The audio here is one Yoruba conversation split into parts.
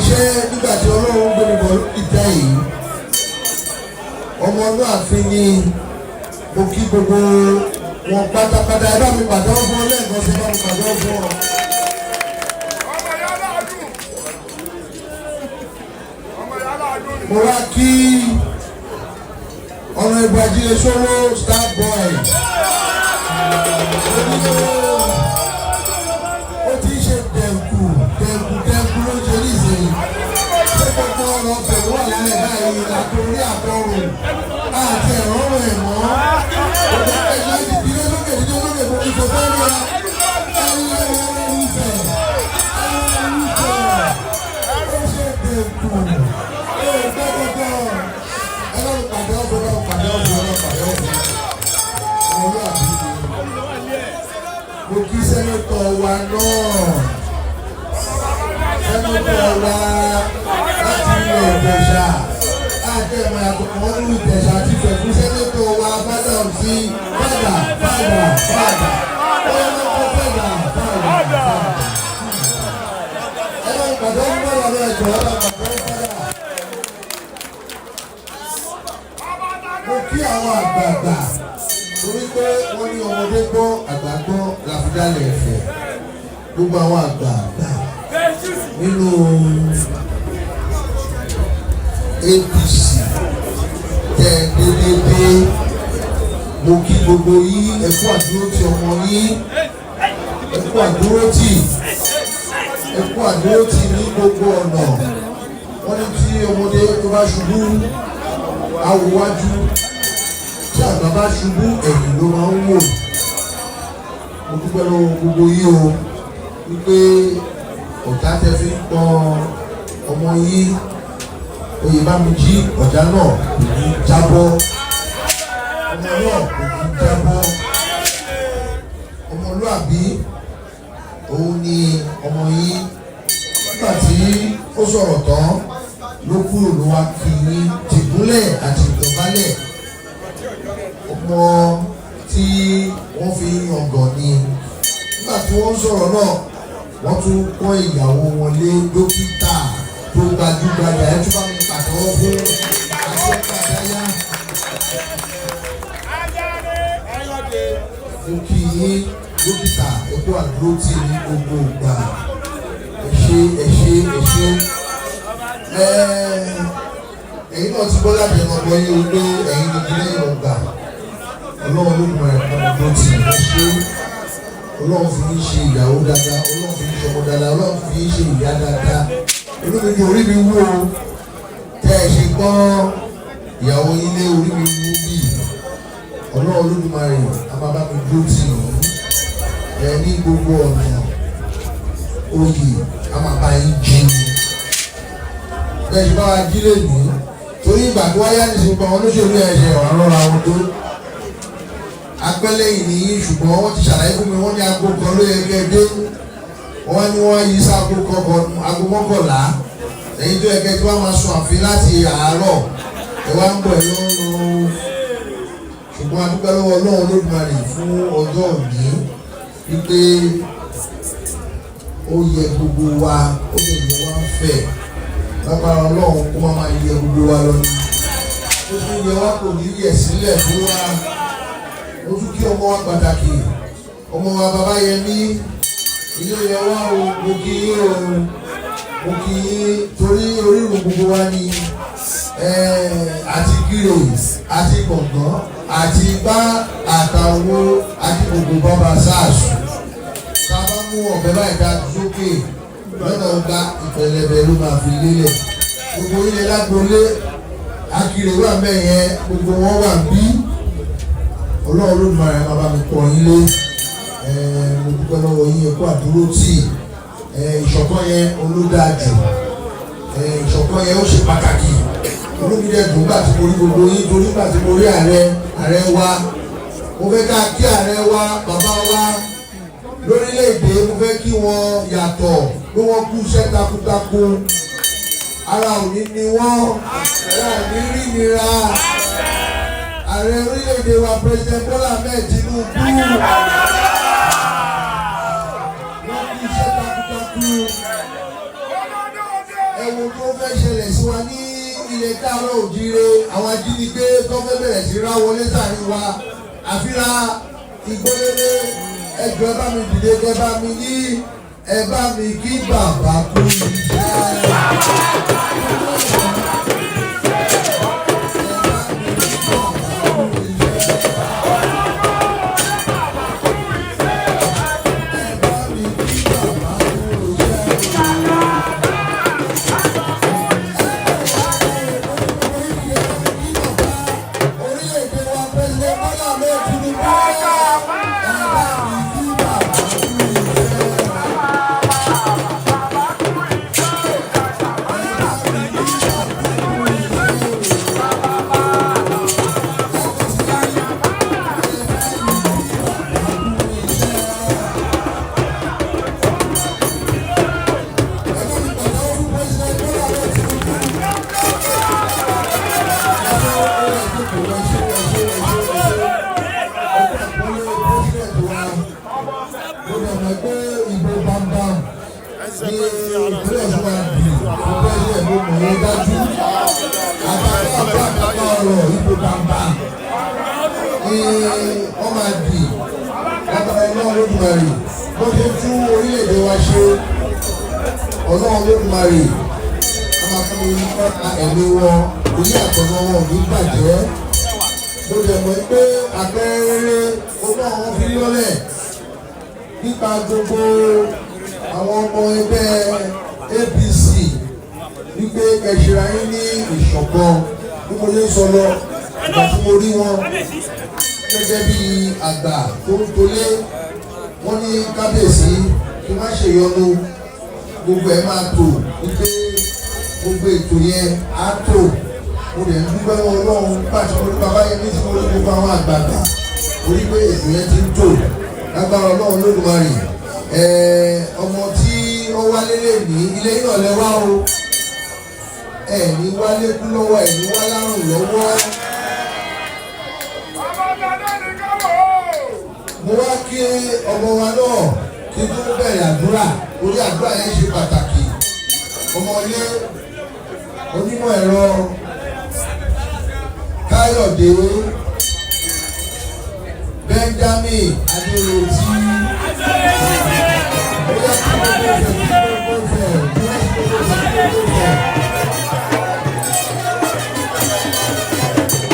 Iṣẹ́ nígbà tí Ọlọ́run gbé mi bọ̀ ìtẹ́ yìí, ọmọ inú ààfin ni. Mo kí gbogbo wọn pátápátá. Ẹ bá mi pàtẹ́wọ́ fún ọ lẹ́ẹ̀kan sí, ẹ bá mi pàtẹ́wọ́ fún ọ. Ọmọ yàrá àdùn. Ọmọ yàrá àdùn ni. Mo wá kí ọ̀nà ìbàjílẹ̀ sọ́wọ́ star boy. Onílé ó ti ń ṣe dẹ̀kù dẹ̀kù dẹ̀kù ló ń ṣe nísìnyí. Ṣé gbogbo ọ̀rọ̀ pẹ̀lú wà lálẹ́ báyìí, àtòrí àtọrùn àti ẹ̀rọ ọ̀rọ̀ ẹ̀ mọ́? Ẹ̀yọ́ ìdílé lókè, ìdílé lókè, mo ní kò fẹ́ rí ọ. Ẹ̀yìn ẹ̀rọ ìfẹ́ ẹ̀rọ ìfẹ́ ó ṣe dẹ̀kù ó gbẹ́gbẹ́gbẹ́. Ẹlọ́run pàdé ọ̀fọ̀, ọlọ́run pàdé ọ̀fọ̀, ọlọ́run pàdé ọ̀fọ̀. Ọmọlúwàbí ni. Mo kí senator wa náà, senator wa láti ilẹ̀ Ìjẹ̀ṣà àti ẹ̀mọ̀ àtọ̀kọ̀ wọn nínú Ìjẹ̀ṣà àti Ìfẹ̀ fún senator wa Fádàǹsí. Fàdà fàdà fàdà, ó yẹ kó fàdà fàdà fàdà. Ẹlọ́run pàdé ọ̀fọ̀ náà, ẹ̀jọ̀ ọlọ́run pàdé ọ̀fọ̀ fàdà. Mo kí àwọn àgbààgbà torí pé wọ́n ní ọmọdé gbọ́, àgbà gbọ́ làfidálẹ̀ ẹ̀fẹ̀. Gbogbo àwọn àgbààgbà nínú APC tẹ dédédé, mo kí gbogbo yín. Ẹ kú àdúró tí ọmọ yín, ẹ kú àdúró tì, ẹ kú àdúró tì ní gbogbo ọ̀nà. Wọ́n ní tí ọmọdé tó bá ṣubú, awòwájú, tí àgbà bá ṣubú, ẹ̀yìn ló máa ń wò. Mo dúpẹ́ lọ́wọ́ gbogbo yín o, wípé ọ̀já tẹ fi ń pọn ọmọ yín Oyèbámijí, ọ̀já náà kò ní jábọ́, ọmọ náà kò ní jábọ́. Ọmọlúàbí òun ni ọmọ yín. Nígbà tí ó sọ̀rọ̀ tán ló kúrò, ló wá kí yín tìkúnlẹ̀ àti ìdọ̀bálẹ̀. Ọmọ tí wọ́n fi ń yangàn ni. Nígbà tí wọ́n sọ̀rọ̀ náà, wọ́n tún kọ́ ìyàwó wọn lé, dókítà tó gbajúgbajà. Ẹ tún bá mi pàtẹ́wọ́ fún akẹ́kọ̀ọ́. Mo kí yín, dókítà, ẹ kú àdúró tì ní gbogbo ìgbà. Ẹ ṣé, ẹ ṣé, ẹ ṣé. Ẹ̀yin náà ti gbọ́ láti ẹnu ọgbọ́n yín o pé ẹ̀yin ní ilé ọgbà Ọlọ́run ló mọ ẹ̀kọ́ tó tì. Ẹ ṣé. Ọlọ́run fi ń ṣe ìyàwó dáadáa, Ọlọ́run fi ń ṣe ọmọ dáadáa, Ọlọ́run fi ń ṣe ìyá dáadáa. Inú mi dùn, orí mi wú o. Tẹ́ ẹ ṣe gbọ́ ìyàwó yín lé, orí mi wú bí. Ọlọ́run Olódùmarè a máa bá mi dúró tì yín ẹ ní gbogbo ọ̀nà. Oyè a máa bá yín jí bẹ́ẹ̀ ṣe bá wa jí lè ní, torí ìgbà tó wáyé ní ìsìnkú àwọn olóṣèlú ẹ̀ ṣe ọ̀rọ̀ rọra wọn tó agbẹ́lẹ́yìn ní. Ṣùgbọ́n wọ́n ti ṣàlàyé fún mi, wọ́n ní aago 1 ló yẹ kẹ́ ẹ dé, wọ́n ní wọ́n yí sí aago kọ̀ọ̀kan, aago 11. Ẹ̀yin tó yẹ kẹ́ tí wọ́n máa sùn àfin láti àárọ̀, ẹ wá ń bọ̀ ẹ lọ́rùn. Ṣùgbọ́n a dúpẹ́ lọ́wọ́ Ọlọ́run Olódùmarè fún ọjọ́ òní, wípé ó yẹ gbogbo wa, ó lè yẹ wá ń fẹ̀. Lágbára Ọlọ́run, kó má máa yẹ gbogbo wa lọ ní ó tún yẹ wá, kò ní yẹ sílẹ̀ fún wa. Ó tún kí ọmọ wa pàtàkì, ọmọ wa Babayẹmí, ilé yẹ wá o. Mo kí yín o, mo kí yín, torí orírun gbogbo wa ni àti gírè àti gbọ̀ngàn àti igbá àtàwọn àti gbogbo bàbá sáàsù. Tá a bá mú ọ̀bẹ báyìí dá sókè lọ́nà ọ̀gá, ìpẹlẹbẹ ló máa fi lélẹ̀. Gbogbo ilé lágbolé akiri wà mẹ́yẹn, gbogbo wọn wà bí. Ọlọ́run ló máa rẹ̀ máa bá mi pọ̀ yín lé. Mo dúpẹ́ lọ́wọ́ yín, ẹ kú àdúró tì. Ìṣọ̀kan yẹn olódàjù, ìṣọ̀kan yẹn ó ṣe pàtàkì. Olómìnira dùn gbà tí mo rí gbogbo yín, torí gbà tí mo rí ààrẹ, ààrẹ wa, mo fẹ́ ká kí ààrẹ wa, bàbá wa lórílẹ̀‐èdè. Mo fẹ́ kí wọ́n yàtọ̀ pé wọ́n kú iṣẹ́ takuntakun. Ara òní ni wọ́n, ara òní rí nira. Ààrẹ orílẹ̀‐èdè wa, President Bola Ahmed Tinubu, wọ́n kú iṣẹ́ takuntakun. Ẹ wo tó fẹ́ ṣẹlẹ̀ sí wa ní ilẹ̀ káàárọ̀ òjíire, àwọn ajínigbé tó fẹ́ bẹ̀rẹ̀ sí rá wọlé sáàrin wa, àfihàn ìgbólélé. Ẹjọ́, ẹ bá mi dìde, kẹ bá mi ní, ẹ bá mi kí bàbá kú iṣẹ́. Ẹ bá mi kí bàbá kú iṣẹ́. Ẹ bá mi kí bàbá kú iṣẹ́. Orílẹ̀-èdè wa, President Bola Ahmed Tinubu, ẹ bá mi kí bàbá kú iṣẹ́. Ìpínlẹ̀ Ọ̀ṣun máa dì fún president, mo mọ̀ ọ́ dájú. Àbábá àbá ọ̀rọ̀ ìbò bàbà ni wọ́n máa dì lágbára Ọlọ́run Olódùmarè. Bó ṣe tún orílẹ̀-èdè wa ṣe, Ọlọ́run Olódùmarè a máa fún mi nípa ẹ̀mí wọn, ilé àtọ̀nà wọn ò ní bàjẹ́. Mo dẹ̀ mọ̀ pé àpẹẹrẹ rere owó àwọn fi lọ́lẹ̀ nípa gbogbo àwọn ọmọ ẹgbẹ́ APC wípé kẹsìrà yín ní ìṣọ̀kan. Bí mo ṣe ń sọ lọ, ìgbà tí mo rí wọn gẹ́gẹ́ bí àgbà tó ń tolé, wọ́n ní kábíyèsí kí má ṣe yọnu, gbogbo ẹ̀ máa tò, wípé gbogbo ètò yẹn á tò. Mo dẹ̀ ń dúpẹ́ lọ́wọ́ Ọlọ́run nígbà tí mo rí bàbá yẹn ní, tí mo rí gbogbo àwọn àgbààgbà, mo rí pé ètò yẹn ti ń tò lágbára Ọlọ́run Lódùmarè. Ọmọ tí ó wálé lè ní ilé náà lẹ́wà o, ẹ̀ ní wálé kú lọ́wọ́, ẹ̀ ní wá lárùn lọ́wọ́. Ọmọ dada ní káwọ́. Mo wá kí ọmọ wa náà kí tó bẹ̀rẹ̀ àdúrà, orí àdúrà yẹn ṣe pàtàkì. Ọmọlé onímọ̀ ẹ̀rọ Káyọ̀dé Benjamin Adéròtí, bóyá kí gbogbo fẹ̀, kí gbogbo fẹ̀, kí gbogbo fẹ̀, kí gbogbo fẹ̀.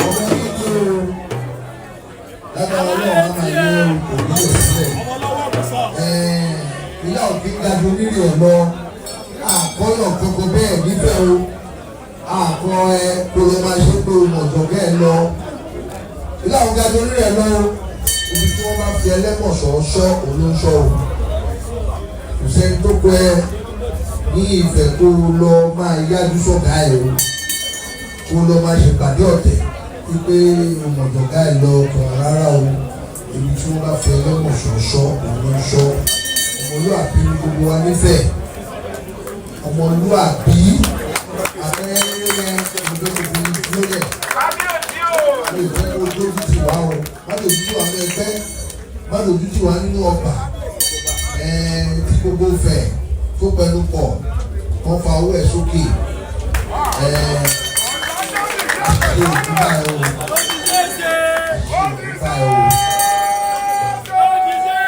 Ọmọ yìí ni o, lágbára Ọlọ́run á máa yẹ òbí ẹ̀ sílẹ̀. Ilé òkè ga ju onírì ẹ̀ lọ. Àkọ́yọ̀ kankan bẹ́ẹ̀ nífẹ̀ẹ́ o, àkọ́ ẹ kó lè máa ṣe pé o mọ̀jọ̀ bẹ́ẹ̀ lọ. Ilé àwọn ga ju onírì ẹ̀ lọ o. Ibi tí wọ́n bá fi ẹlẹ́mọ̀ṣọ́ ṣọ́, òun ló ń ṣọ́ o. Kò sẹ́ni tó kọ ẹ ní ìfẹ́ kó o lọ máa yájú sọ̀gá ẹ̀ o, kó o lọ máa ṣèpàdé ọ̀tẹ̀ wípé o mọ̀jọ̀ gá ẹ̀ lọ kàn rárá o. Ibi tí wọ́n bá fi ẹlẹ́mọ̀ṣọ́ ṣọ́, òun ló ń ṣọ́. Ọmọlúwàbí ní gbogbo wa nífẹ̀ẹ́, ọmọlúwàbí àpẹẹrẹ yẹn ló fi lólẹ̀. Kábíyèsí o. Mi ò fẹ́ kó dójú tì wá o, má dójú tì wá ní ẹgbẹ́, má dójú tì wá nínú ọgbà tí gbogbo fẹ̀ tó pẹnu pọ̀ kán fa owó ẹ̀ sókè. Àṣìṣe òkúta ẹ̀ o, àṣìṣe òkúta ẹ̀ o.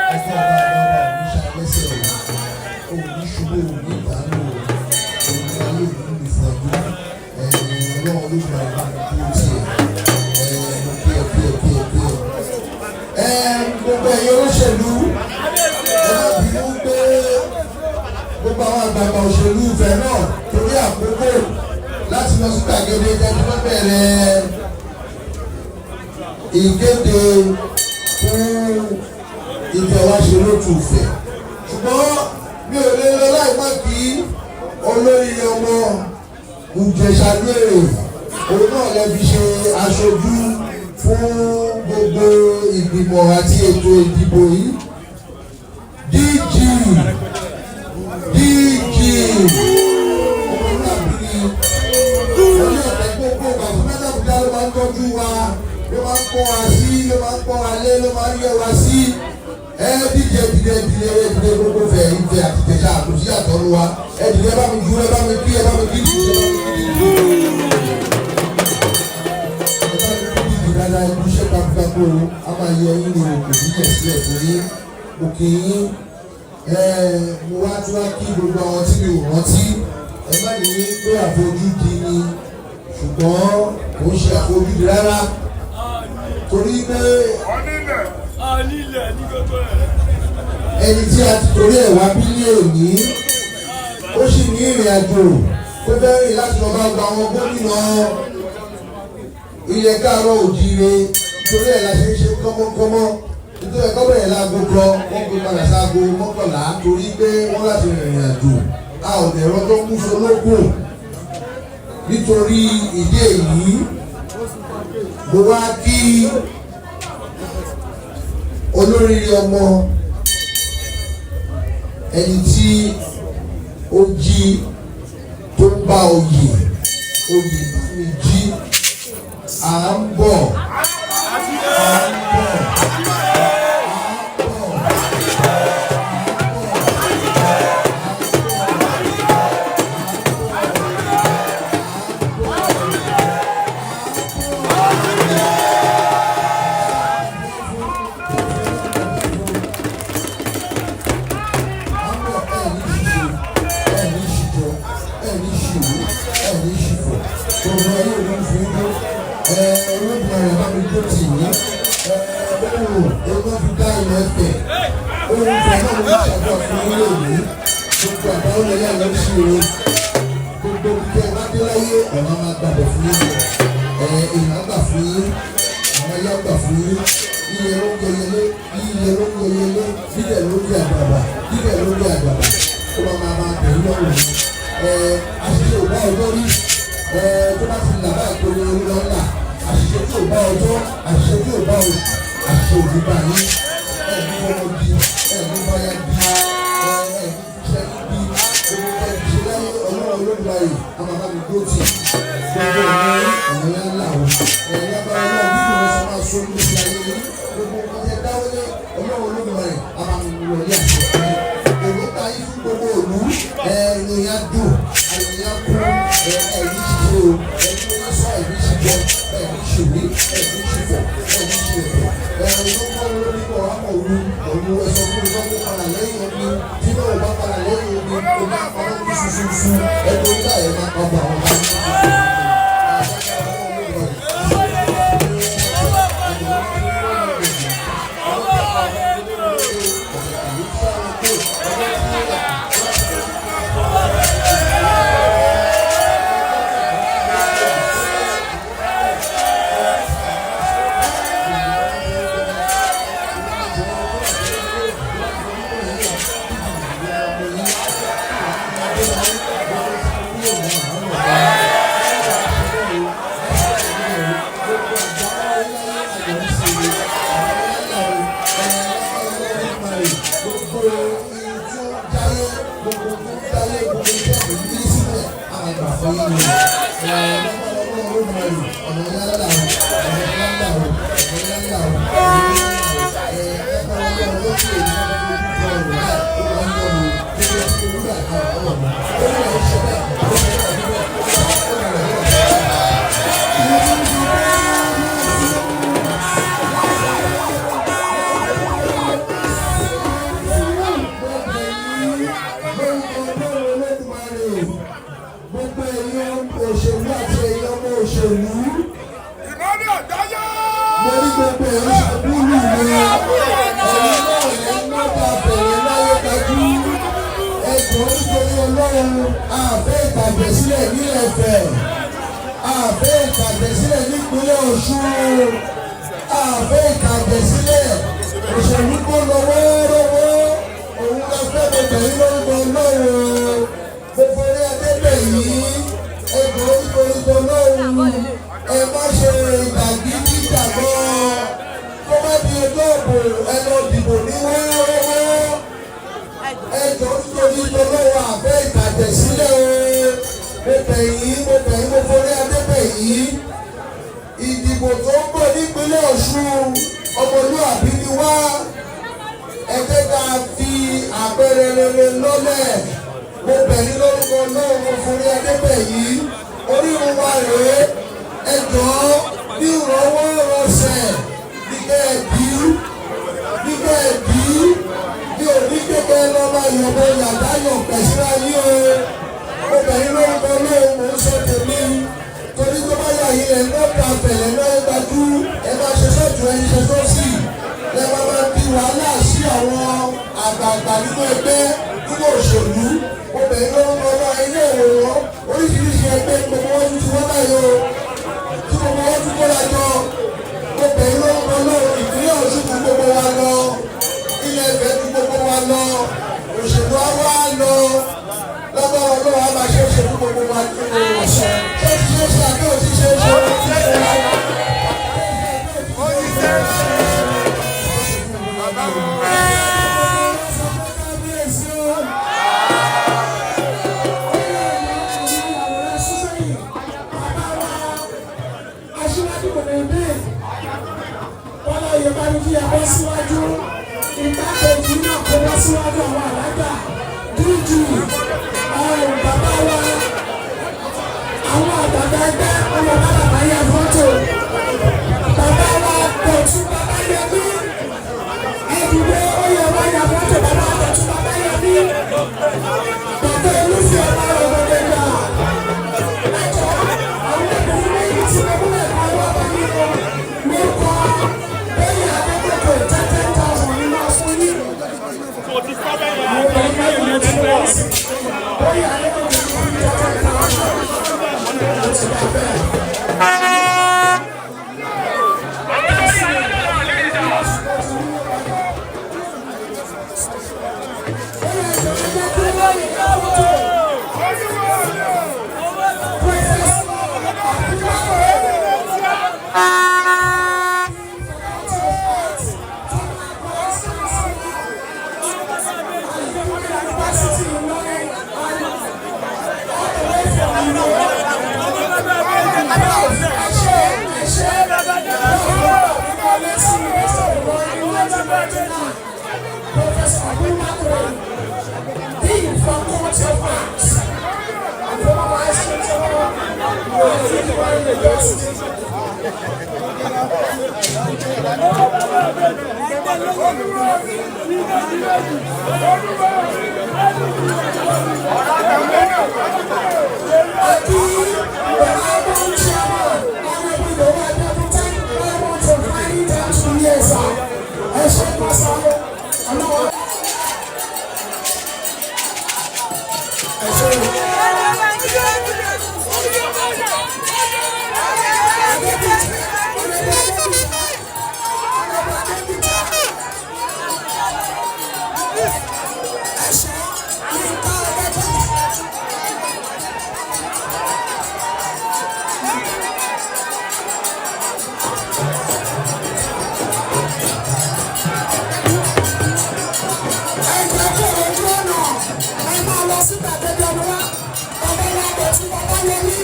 Ẹgbẹ́ ọba ọba òní ṣàlẹ́sẹ̀ o, òní ṣubú, òní ìdánù o, òní ayé òní ìfọ̀jú. Ọlọ́run ló gba ìbá mi kú tiẹ̀. Mo kí ẹ, kí ẹ, kí ẹ, kí ẹ. Gbogbo ẹ̀yin olóṣèlú, ẹ má bínú pé gbogbo àwọn àgbààgbà òṣèlú ìfẹ́ náà, torí àkókò láti lọ sí gbàgede jẹ́jú tó bẹ̀rẹ̀ ìkéde fún ìtẹ̀wáṣe lótú ìfẹ́, ṣùgbọ́n mi ò lè lọ láì má kí olórí ọmọ Ìjẹ̀ṣà lóèrè. Òun náà lè fi ṣe aṣojú fún gbogbo ìgbìmọ̀ àti ètò ìdìbò yìí. DG, DG, ọmọlúwàbí ni orí ọ̀tẹ̀. Gbogbo bàbá mẹ́tàbíjà ló máa ń tọ́jú wa, ló máa ń pọ́n wa sí, ló máa ń pọ́n wa lé, ló máa ń yẹ wa sí. Ẹ díje, dìde, dìde, dìde. Gbogbo fẹ̀, Ìfẹ́ àti Ìjẹ̀ṣà, kò sí àtọ́nu wa. Ẹ dìde, ẹ bá mi ju, ẹ bá mi kí, ẹ bá mi kí. sílẹ̀ fún yín. Mo kí yín. Mo wá tún wá kí gbogbo àwọn tí mi ò rántí. Ẹ má ní pé àfojúdi ni, ṣùgbọ́n kò ń ṣe àfojúdi rárá, torí pé ẹni tí a ti torí ẹ̀ wá bí ní òní, ó sì ní ìrìn àjò tó fẹ́ rìn láti lọ bá gba àwọn gómìnà ilẹ̀ káàárọ̀ òjíire. Torí ẹ̀ la ṣe ń ṣe kọ́mọ́kọ́mọ́, nítorí ẹ̀kọ́ bẹ̀rẹ̀ láago kan, wọ́n gbé padà sáago 11, torí pé wọ́n láti rìnrìn àjò. A ò dẹ̀rọ tó kú sológùn. Nítorí ìdí èyí, mo wá kí olóríire ọmọ, ẹni tí ó jí tó ń bá oyè oyè bá mi jí. À ń bọ̀, à ń bọ̀, à ń bọ̀. Ẹni ṣìjọ, ẹni ṣìwò, ẹni ṣìfọ̀, gbogbo ayé òun fi ń dó ẹ. Olóògùn rẹ bá mi dó tì yín. Ẹ ohun òun fi dá ilẹ̀ ẹ̀fẹ̀ ohun fẹ̀ náà ló ń ṣàdúrà fún yín lónìí. Gbogbo àbáwọlé yà lọ sí o. Gbogbo kíkẹ́ bá dé láyé, ọ̀nà máa gbàgbọ́ fún yín. Ẹ èèyàn á gbà fún yín, àwọn ayé á gbà fún yín. Iye ló ń jẹ yẹlé, iye ló ń jẹ yẹlé, bílẹ̀ ló ń jẹ àgbàbà, bílẹ̀ ló ń jẹ àgbàbà. Ó máa tẹ̀lé lọ́rùn. Ẹ àṣìṣe ò bá ọjọ́ rí. Ẹ tó bá ti là báyìí, tó ní orí lọ́la. Àṣìṣe tí ò bá ọjọ́, àṣìṣe tí ò bá oṣù, àṣìṣe ò ní bá yín. Ẹ ní fọmọ bí, ẹ ní báyà bí, ẹ ní fiṣẹ́ bí. Gbogbo ẹ ṣe láyé, Ọlọ́run Olódùmarè a máa bá mi dúró tì. Gbogbo ẹ̀mí ọ̀nà yẹn ńlá o. Ẹ̀ lágbára náà bí ìwé sọ máa so ní ìgbésí ayé yín. Gbogbo nǹkan tẹ dáwọ́lé, Ọlọ́run Olódùmarè a máa mi wọlé àṣẹ fún yín. Èròǹgbà yín fún gbogbo òlu, ẹ̀yìn yẹn dùn, àyè yẹn kú. Ẹ̀yìn ṣiṣẹ́ o, ẹ̀yìn oní sọ, ẹ̀yìn ṣiṣẹ́, ẹ̀yìn ṣèwé, ẹ̀yìn ṣìfọ̀, ẹ̀yìn ṣìfọ̀. Ẹ̀yìn tó kọ́ lórí kọ̀ wá kọ̀ wú òun. Ẹ̀sọ́ fún mi kọ́ padà lẹ́yìn omi tí náà bá padà lẹ́yìn omi, omi àpamọ́ ní ṣuṣuṣu. Ẹ̀dùn nígbà yẹn máa pa bọ̀ àwọn ọmọ. Gbogbo ẹ̀yin òṣèlú àti ẹ̀yin ọmọ òṣèlú, Ìmọ̀lẹ̀ àgbáyé. mo ní gbogbo ẹ̀yin ṣàbúrú mi, ẹ̀yin náà lẹ́ ń lọ́ta bẹ̀rẹ̀ láyé dájú. Ẹ̀jọ̀, nítorí Ọlọ́run, àfẹ́ ìtàjẹ̀sílẹ̀ nílẹ̀ Ifẹ̀, àfẹ́ ìtàjẹ̀sílẹ̀ nípínlẹ̀ Ọ̀ṣun, àfẹ́ ìtàjẹ̀sílẹ̀. Òṣèlú tó lọ wọ́ọ́rọ́wọ́ òun la fẹ́. Mo bẹ̀ yín lórúkọ Ọlọ́run, mo forí adébẹ̀ yìí. Ẹ̀jọ̀, nítorí Ọlọ́run, ẹ má ṣe ìtàgídíjàgan. Kó má di ọjọ́ òbò, ẹ lọ dìbò ní wọ́ọ́rọ́wọ́. Ẹjọ́, nítorí tọlọ́wọ́, àfẹ́ ìtàjẹ̀sílẹ̀ o. Mo bẹ̀ yín, mo bẹ̀ yín, mo forí adébẹ̀ yín. Ìdìbò tó ń bọ̀ nípínlẹ̀ Ọ̀ṣun, ọmọlúàbí ni wá. Ẹ jẹ́ ká fi àpẹẹrẹ rere lọ́lẹ̀. Mo bẹ̀ yín lórúkọ Ọlọ́run, mo forí adébẹ̀ yín. Orírun wa rèé. Ẹ jọ̀ọ́, ní ìrọ̀wọ́ rọsẹ̀ ní kẹ́ ẹ bí, ní kẹ́ ẹ máa yọ̀bọ yàtá yọ̀ pẹ̀síra yín o. Obìnrin ló ń bọ lóhùn, mò ń sọ tèmi. Torí tó bá yà yín lẹ̀ lọ́ta pẹ̀lẹ́ náà gbajú, ẹ máa ṣe sọ́ọ̀tún, ẹni ṣe sọ́ọ̀sì. Lẹ máa máa di wàhálà sí àwọn àgbààgbà nínú ẹgbẹ́, nínú òṣèlú. Obìnrin ló ń bọ náà ilé ìwòran oríṣiríṣi ẹgbẹ́ gbogbo wọn tún ti wọ́n báyìí o. Tí gbogbo wọn tún kóra jọ, obìnrin ló ń bọ lóhùn. Ìpínlẹ̀ Ọ̀ṣun ju gbogbo wa lọ, ilẹ̀ Ifẹ̀ ju gbogbo wa lọ, òṣèlú á wá lọ lọ́gbọ́n Ọlọ́run á máa ṣe é ṣe fún gbogbo wa nínú ọ̀sẹ̀. Ṣé ti ṣe é ṣe àbí ò ti ṣe é ṣe? Ó ti ṣe é ṣe. Ó ti ṣe é ṣe. Bàbá wọn. Kábíyèsí o. Aṣíwájú kò ní bí Bọ́lá Oyèbámijí ẹ bọ́ síwájú, ìgbákejì náà kó bọ́ síwájú, àwọn àlágà díjì ọ̀hún, bàbá wa, àwọn àgbàgbà ẹgbẹ́ ọmọ bàbá yẹ fọ́tò, bàbá wa Dọ̀tún Babayẹmí ẹ̀dùnmé oyè wa yẹ fọ́tò, bàbá Dọ̀tún Babayẹmí, bàbá olùfẹ́ ọmọ ọ̀gbọ̀dẹ̀ gbà. Ẹjọ́ àwọn obìnrin méjì tí mo múlẹ̀ kan wá bá mi o lórúkọ bẹ́ẹ̀ni Adébòkè, 10,000 ní máa fún yín. Àwọn obìnrin méjì ló ti wọ́n sí bẹ́ẹ̀ni Adébòkè ní 10,000 ó ti dà bẹ́ẹ̀. Professor Abubakar, Dean Faculty of Arts, and former Vice Chancellor of Ilorin University. Aki, the album chairman, Honorable Yowa Adeogun, thank you very much for finding time to be here, sir. Ẹ ṣe kọ́ sọ, ọlọ́wọ́. Ẹ ṣe o. Ẹgbẹ́ kò ojú ọ̀nà, ẹ máa lọ sí gbàgede ọ̀nà. Bàbá wa Dọ̀tún Babayẹmí,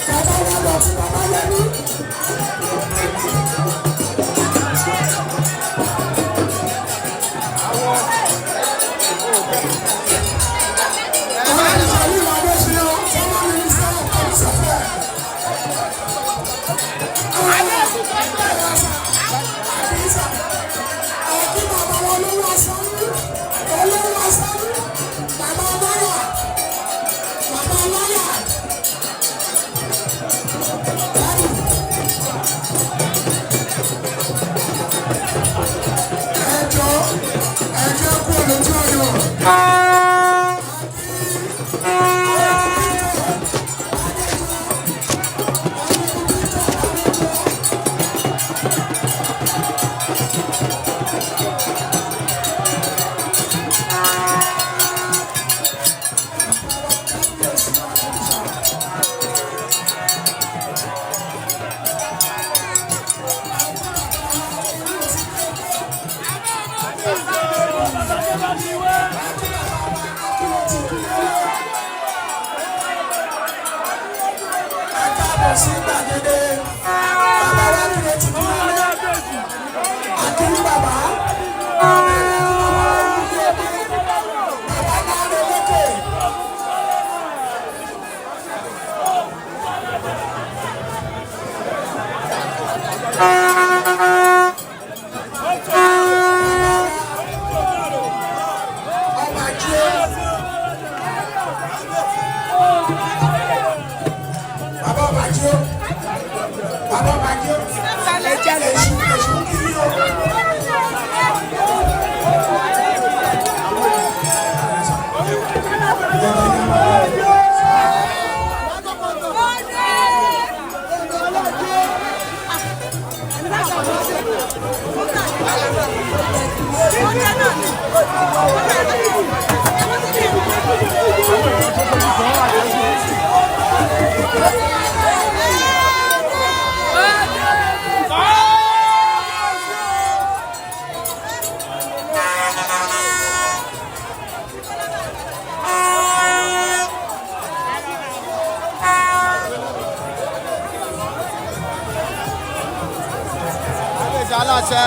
bàbá wa Dọ̀tún Babayẹmí. Alhaji Jalil Adesina, former Minister of Police Affairs. Àkí bàbá wọn olówó aṣáájú, olówó aṣáájú, bàbá lọ́yà, bàbá lọ́yà. Dáàdì. Ẹ jọ, ẹ jẹ́ kúrò lójú ọ̀nà. Ẹ káàbọ̀ sí gbàgede. Bàbá wa kìlọ̀ ti kú lálẹ́. Àkíní bàbá. Bàbá náà lè lékè. Bàbá Ọbàjọ́, Bàbá Ọbàjọ́, ẹ̀jẹ̀ lè ṣu èṣù kiri o. Aláṣẹ.